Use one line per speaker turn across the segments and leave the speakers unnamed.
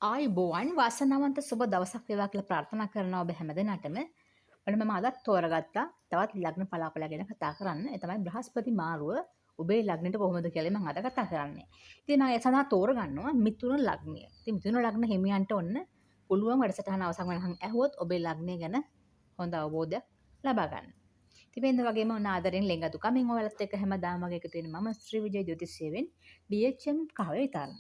ආයුබෝවන්, වාසනාවන්ත සුබ දවසක් වේවා කියලා ප්‍රාර්ථනා කරනවා ඔබ හැම දෙනාටම. ඔන්න මම අදත් තෝරගත්තා තවත් ලග්න පලාපල ගැන කතා කරන්න. ඒ තමයි බ්‍රහස්පති මාරුව ඔබේ ලග්නෙට කොහොමද කියලා මම අද කතා කරන්නේ. ඉතින් මම ඒ සඳහා තෝරගන්නවා මිථුන ලග්නය. ඉතින් මිථුන ලග්න හිමියන්ට ඔන්න පුළුවන් වැඩසටහන අවසන් වෙනකන් ඇහුවොත් ඔබේ ලග්නය ගැන හොඳ අවබෝධයක් ලබා ගන්න. ඉතින් වෙනද වගේම ඔන්න ආදරෙන් ලෙන්ගතු කමින් ඔයාලත් එක්ක හැමදාම වගේ එකතු වෙන මම ශ්‍රී විජය ජ්‍යොතිෂ සේවෙන් BHM කාව්‍ය විතාරණ.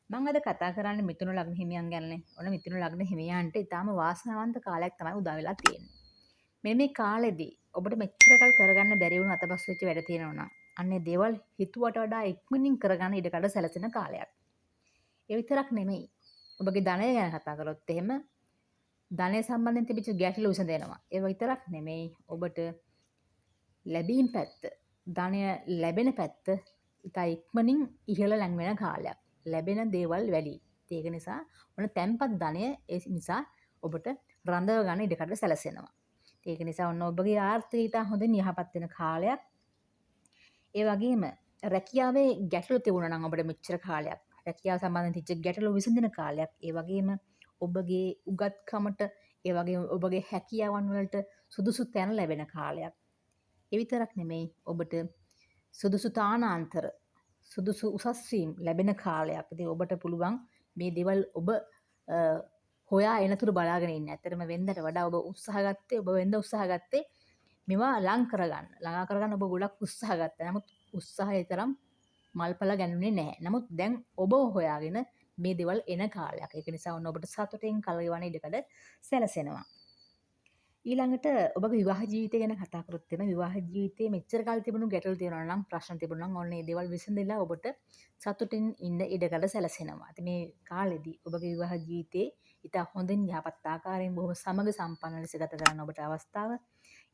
මං අද කතා කරන්නේ මිථුන ලග්න හිමියන් ගැනනේ. ඔන්න මිථුන ලග්න හිමියන්ට ඊටාම වාසනාවන්ත කාලයක් තමයි උදා වෙලා තියෙන්නේ. මේ කාලෙදී ඔබට මෙච්චර කල් කරගන්න බැරි වුණු අතපසු වෙච්ච වැඩ තියෙනවා නම් අන්නේ දේවල් හිතුවට වඩා ඉක්මනින් කරගන්න ඉඩකඩ සැලසෙන කාලයක්. ඒ විතරක් නෙමෙයි. ඔබගේ ධනය ගැන කතා කරොත් එහෙම ධනය සම්බන්ධයෙන් තිබිච්ච ගැටලු විසඳෙනවා. ඒ විතරක් නෙමෙයි, ඔබට ලැබීම් පැත්ත, ධනය ලැබෙන පැත්ත ඉතා ඉක්මනින් ඉහළ ලං වෙන කාලයක්. ලැබෙන දේවල් වැඩි. ඒක නිසා ඔන්න තැන්පත් ධනය ඒ නිසා ඔබට රඳව ගන්න ඉඩකඩ සැලසෙනවා. ඒක නිසා ඔන්න ඔබගේ ආර්ථිකය ඉතා හොඳින් යහපත් වෙන කාලයක්. ඒ වගේම රැකියාවේ ගැටලු තිබුණා නම් ඔබට මෙච්චර කාලයක් රැකියාව සම්බන්ධයෙන් තිබිච්ච ගැටලු විසඳන කාලයක්. ඒ වගේම ඔබගේ උගත්කමට, ඒ වගේම ඔබගේ හැකියාවන් වලට සුදුසු තැන ලැබෙන කාලයක්. ඒ විතරක් නෙමෙයි, ඔබට සුදුසු තානාන්තර, සුදුසු උසස් වීම් ලැබෙන කාලයක්. ඉතින් ඔබට පුළුවන් මේ දේවල් ඔබ හොයා එනතුරු බලාගෙන ඉන්න. ඇත්තටම වෙන්දට වඩා ඔබ උත්සාහ ගත්තේ, ඔබ වෙන්ද උත්සාහ ගත්තේ මේවා ලං කරගන්න. ළඟා කරගන්න ඔබ ගොඩක් උත්සාහ ගත්තා. නමුත් උත්සාහය තරම් මල්පල ගැනුනේ නැහැ. නමුත් දැන් ඔබ හොයාගෙන මේ දේවල් එන කාලයක්. ඒක නිසා ඔන්න ඔබට සතුටින් කල් ගෙවන්න ඉඩකඩ සැලසෙනවා. ඊළඟට ඔබගේ විවාහ ජීවිතය ගැන කතා කරොත් එimhe විවාහ ජීවිතයේ මෙච්චර කාල තිබුණු ගැටලු තියෙනවා නම්, ප්‍රශ්න තිබුණා නම් ඔන්න මේ දේවල් විසඳලා ඔබට සතුටින් ඉන්න ඉඩකඩ සැලසෙනවා. ඉතින් මේ කාලෙදී ඔබගේ විවාහ ජීවිතේ ඉතා හොඳින් යහපත් ආකාරයෙන් බොහොම සමග සම්පන්න ලෙස ගත කරන්න ඔබට අවස්ථාව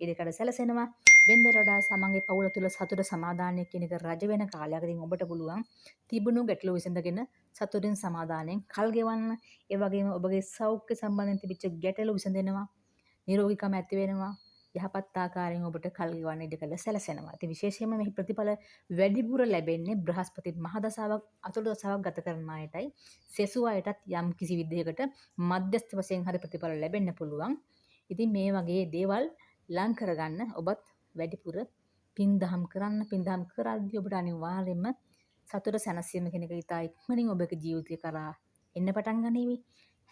ඉඩකඩ සැලසෙනවා. වෙනදට වඩා සමග පවුල තුළ සතුට සමාදානය කියන එක රජ වෙන කාලයක්. ඉතින් ඔබට පුළුවන් තිබුණු ගැටලු විසඳගෙන සතුටින් සමාදානයෙන් කල් ගෙවන්න. ඒ වගේම ඔබගේ සෞඛ්‍ය සම්බන්ධයෙන් තිබිච්ච ගැටලු විසඳෙනවා. නිරෝගීකම ඇති වෙනවා. යහපත් ආකාරයෙන් ඔබට කල් ගෙවන්න ඉඩකඩ සැලසෙනවා. ඉතින් විශේෂයෙන්ම මේ ප්‍රතිඵල වැඩිපුර ලැබෙන්නේ බ්‍රහස්පති මහ දසාවක් අතුරු දසාවක් ගත කරන අයටයි. සෙසු අයටත් යම් කිසි විදිහකට මධ්‍යස්ථ වශයෙන් හරි ප්‍රතිඵල ලැබෙන්න පුළුවන්. ඉතින් මේ වගේ දේවල් ලං කරගන්න ඔබත් වැඩිපුර පින් දහම් කරන්න. පින් දහම් කරද්දී ඔබට අනිවාර්යයෙන්ම සතුට සැනසීම කියන එක ඉතා ඉක්මනින් ඔබගේ ජීවිතය කරා එන්න පටන් ගනීවි.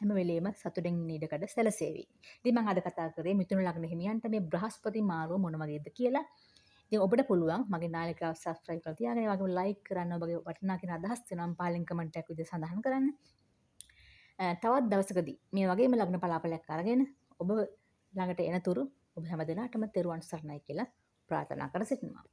හැම වෙලේම සතුටෙන් ඉන්න ඉඩකඩ සැලසේවි. ඉතින් මම අද කතා කරේ මිථුන ලග්න හිමියන්ට මේ බ්‍රහස්පති මාරුව මොන වගේද කියලා. ඉතින් ඔබට පුළුවන් මගේ නාලිකාව සබ්ස්ක්‍රයිබ් කරලා තියාගෙන, ඒ වගේම ලයික් කරන්න, ඔබගේ වටිනා කියන අදහස් තියෙනවා නම් පහලින් කමෙන්ට් එකක් විදිහට සඳහන් කරන්න. තවත් දවසකදී මේ වගේම ලග්න පලාපලයක් අරගෙන ඔබ ළඟට එනතුරු ඔබ හැම දිනකටම තෙරුවන් සරණයි කියලා ප්‍රාර්ථනා කර සිටිනවා.